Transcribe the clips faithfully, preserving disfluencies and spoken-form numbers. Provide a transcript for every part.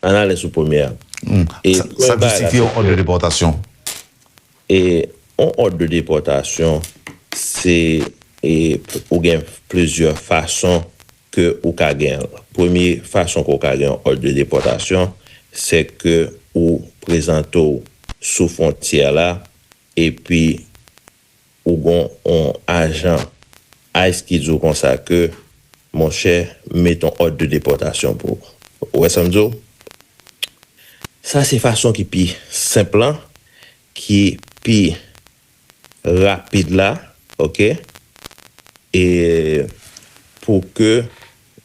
Ann ale sou premye a. E sa k jistifye yon òd de depòtasyon? E yon òd de depòtasyon, se, e, ou gen plizyè fason ke ou ka gen l. Premye fason ke ou ka gen yon òd de depòtasyon, se ke ou prezante w sou fwontyè la, epi ou gon yon ajan ice ki di w konsa ke, monchè, mete yon òd de depòtasyon pou ou. Ou wè sa m di w? Sa se fason ki pi senp lan, ki pi rapid la, oke? E pou ke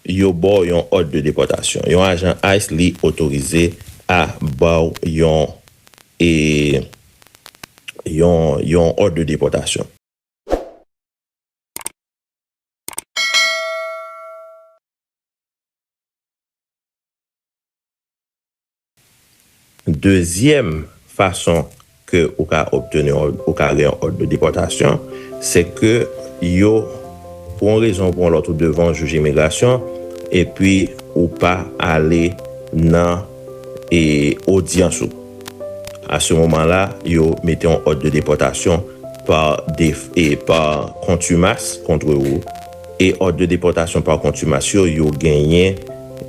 yo ba w yon òd de depòtasyon. Yon ajan ice, li otorize a ba w yon, e, yon, yon òd de depòtasyon. Dezyèm fason ke ou ka obteni, ou ka gen yon òd de depòtasyon, se ke yo, pou yon rezon ou pou yon lòt, ou devan yon jij imigrasyon, epi ou pa ale nan, e, odyans ou. A se moman la, yo mete yon òd de depòtasyon pa def, e pa kontimas kont ou. E òd de depòtasyon pa kontimas yo, yo genyen,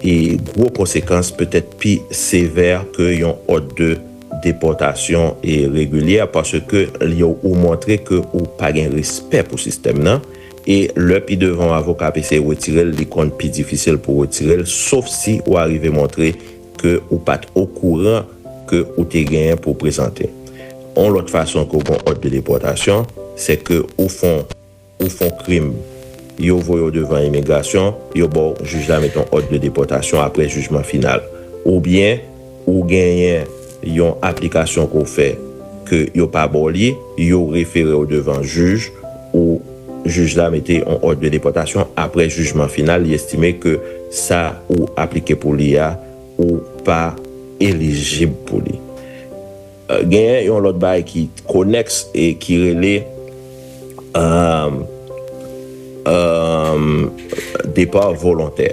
e gwo konsekans, petèt pi sevè ke yon òd de depòtasyon, e, regilyè, paske yo, ou montre ke ou pa gen respè pou sistèm nan. E lè pi devan yon avoka ap eseye retire l, li konn pi difisil pou retire l, sof si ou arive montre ke ou pa t okouran ke ou te genyen pou w prezante. Yon lòt fason ke w gen òd de depòtasyon, se ke ou fè yon, ou fè yon krim, yo voye w devan imigrasyon, yo ba w, jij la mete yon òd de depòtasyon apre jijman final. Oubyen, ou genyen yon aplikasyon ke w fè ke yo pa ba w li, yo refere w devan jij, ou jij la mete yon òd de depòtasyon apre jijman final, li estime ke sa ou aplike pou li a, ou pa elijib pou li. Genyen yon lòt bagay ki konèks e ki rele, um, um, depa volontè.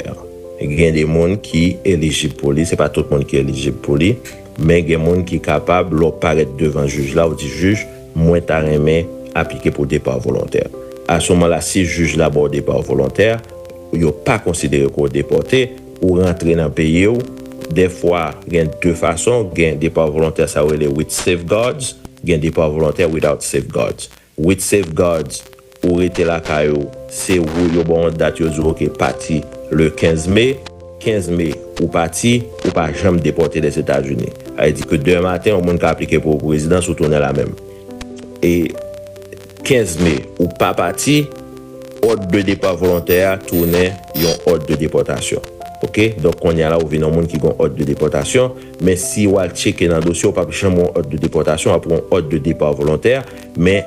Gen de moun ki elijib pou li, se pa tout moun ki elijib pou li, men gen moun ki kapab, lè w parèt devan jij la, ou di, jij, mwen ta renmen aplike pou depa volontè. A se moman la, si jij la ba w depa volontè, yo pa konsidere ke w depòte, ou rantre nan peyi w. Dèfwa, gen de fason, gen depa volontè sa yo rele with safeguards, gen depa volontè without safeguards. With safeguards, ou rete lakay ou, se ou yo ba w yon dat, yo di w, oke, pati le kenz me, kenz me, ou pati, ou pa janm depòte Lèzetazini. Sa vle di ke demen maten, yon moun ka aplike pou, pou rezidans, ou tounen la menm. E kenz me, ou pa pati, òd de depa volontè a tounen yon òd de depòtasyon. Oke? Donk, kounye a la, ou vin yon moun ki gen yon òd de depòtasyon, men si w al tcheke nan dosye, w p ap janm yon òd de depòtasyon, w ap yon òd de depa volontè, men,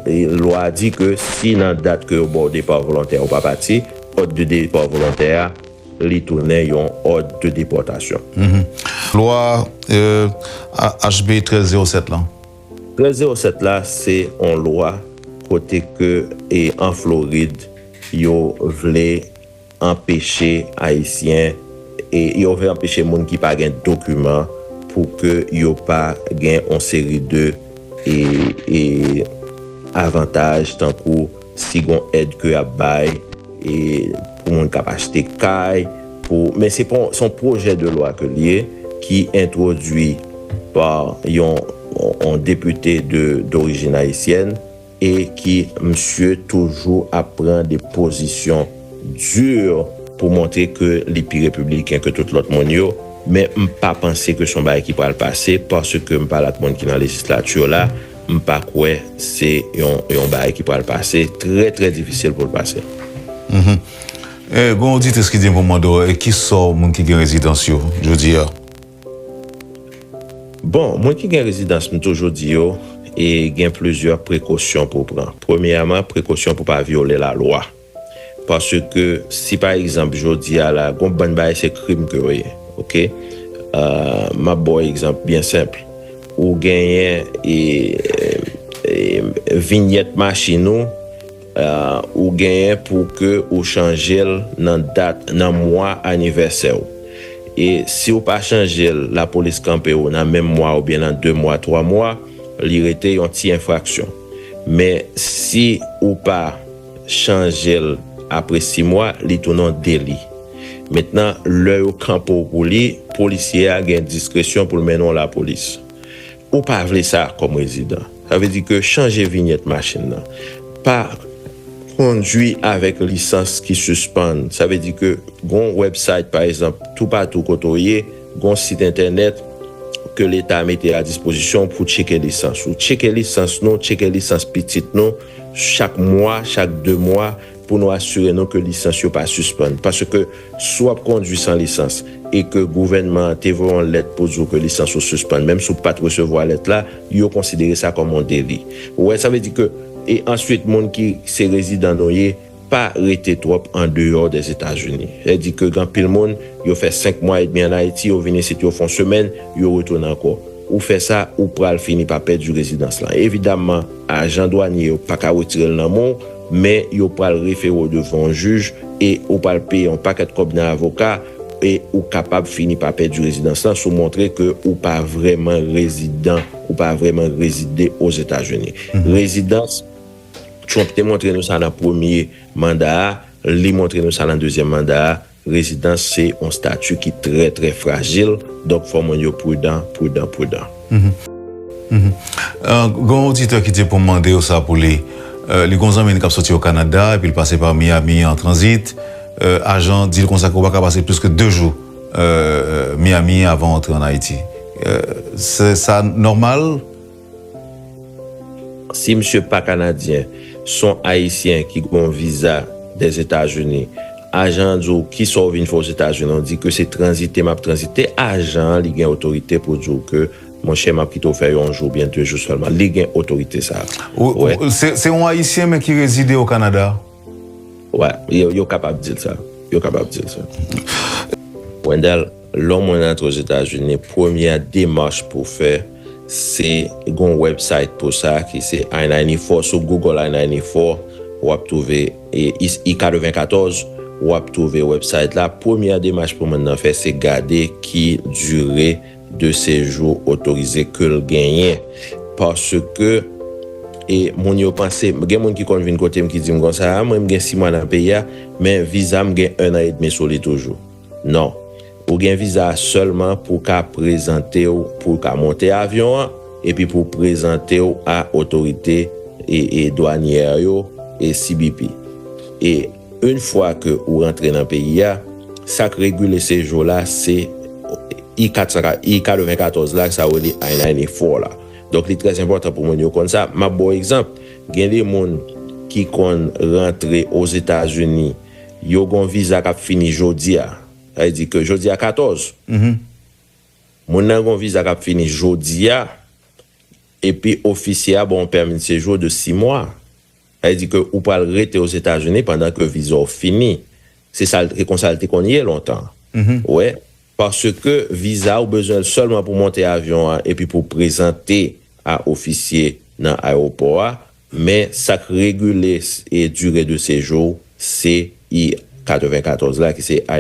e, lwa di ke si nan dat ke yo ba w depa volontè, ou pa pati, òd de depa volontè a, li tounen yon òd de depòtasyon. Lwa, e, H B trèz zewo sèt lan. Trèz zewo sèt la, se yon lwa kote ke, e, an Florid, yo vle anpeche Ayisyen, e yo vle anpeche moun ki pa gen dokiman pou ke yo pa gen yon seri de, e, e, avantaj, tankou si gon èd ke y ap bay, e, pou moun k ap achte kay, pou, men se pa, se yon pwojè de lwa ke l ye, ki entwodui pa yon, yon depite de, dorijin ayisyèn, e ki, misye toujou ap pran de pozisyon di pou montre ke li pi repibliken ke tout lòt moun yo, men m pa panse ke se yon bagay ki pral pase, paske m pale ak moun ki nan lejislati la, m pa kwè se yon, yon bagay ki pral pase, trè, trè difisil pou l pase. Mhm. E, gen yon oditris ki di pou mande w, e, ki sò moun ki gen rezidans yo, jodi a? Bon, moun ki gen rezidans, m toujou di yo, e gen plizyè prekosyon pou w pran. Premyèman, prekosyon pou w pa vyole lalwa. Paske si, pa egzanp, jodi a la, gon bann bagay se krim ke yo ye, oke? E, m ap ba w egzanp byen senp. Ou genyen, e, e, vinyèt machin ou, e, ou genyen pou ke ou chanje l nan dat, nan mwa anivèsè w. E si w pa chanje l, lapolis kanpe w nan menm mwa oubyen nan de mwa, twa mwa, li rete yon ti enfraksyon. Men si ou pa chanje l apre sis mwa, li tounen yon deli. Mentnan, lè yo kanpe w pou li, polisye a gen diskresyon pou l mennen w lapolis. Ou pa vle sa kòm rezidan. Sa vle di ke chanje vinyèt machin nan. Pa kondwi avèk lisans ki sispann. Sa vle di ke gon website, pa egzanp, toupatou kote w ye, gon sit entènèt ke leta mete a dispozisyon pou tcheke lisans ou. Tcheke lisans nou, tcheke lisans pitit nou, chak mwa, chak de mwa, pou nou asire nou ke lisans yo pa sispann. Paske si w ap kondwi san lisans e ke gouvènman an te voye yon lèt pou di w ke lisans ou sispann, menm si w pa t resevwa lèt la, yo konsidere sa kòm yon deli. Ou wè, sa vle di ke, e answit, moun ki se rezidan nou ye, pa rete twòp andeyò dèzetazini. Sa vle di ke gen anpil moun, yo fè senk mwa edmi ann Ayiti, yo vin isit, yo fè yon semèn, yo retounen ankò. Ou fè sa, ou pral fini pa pèdi rezidans lan. Evidamman, ajan dwanye yo pa ka retire l nan men w, men yo pral refere w devan yon jij e ou pral peye yon pakèt kòb nan avoka e ou kapab fini pa pèdi rezidans lan si w montre ke ou pa vrèman rezidan, ou pa vrèman rezide Ozetazini. Rezidans, Trump te montre nou sa nan premye manda a, li montre nou sa nan dezyèm manda a. Rezidans se yon stati ki trè, trè frajil, donk fò moun yo pridan, pridan, pridan. Gen yon oditè ki di pou m mande w sa pou li. Li gen yon zanmi l k ap soti o Kanada, epi l pase pa Miami an tranzit. Ajan an di l konsa ke w pa ka pase plis ke de jou Miami avan w antre ann Ayiti. Se sa nòmal? Si misye pa Kanadyen, se yon Ayisyen ki gen yon viza Dèzetazini, ajan an di w kisa w vin fè Ozetazini, w di ke se tranzite m ap tranzite, ajan an li gen otorite pou di w ke, monchè, m ap kite w fè yon jou oubyen de jou sèlman. Li gen otorite sa a. Ou, ou, se, se yon Ayisyen men ki rezide o Kanada? Wi, yo, yo kapab di l sa. Yo kapab di l sa. Wendell, lè yon moun antre Ozetazini, premyè demach pou w fè, se gon website pou sa ki se I ninety-four. Si w Google I ninety-four, w ap twouve, e, I, I katrevenkatòz, w ap twouve website la. Premyè demach pou moun nan fè, se gade ki dire de sejou otorize ke l genyen. Paske, e, moun yo panse, gen moun ki konn vin kote m ki di m konsa, a, mwen, m gen sis mwa nan peyi a, men viza m gen ennan edmi sou li toujou. Non. Ou gen viza a sèlman pou w ka prezante w, pou w ka monte avyon an, epi pou w prezante w a otorite e, e dwanyè yo e C B P. E yon fwa ke ou rantre nan peyi a, sa k regile sejou la se I kat san, I katrevenkatòz la, sa yo rele I ninety-four la. Donk, li trè enpòtan pou moun yo konn sa. M ap ba w egzanp, gen de moun ki konn rantre Ozetazini, yo gen yon viza k ap fini jodi a. Sa vle di ke jodi a katòz. Moun nan gen yon viza k ap fini jodi a, epi ofisye a ba w yon pèmi de sejou de sis mwa. Sa vle di ke ou pral rete Ozetazini pandan ke viza w fini. Se sa l, se konsa l te konn ye lontan. Ou wè? Paske viza ou bezwen l sèlman pou monte avyon an epi pou prezante a ofisye nan ayewopò a, men sa k regile e dire de sejou se I katrevenkatòz la ki se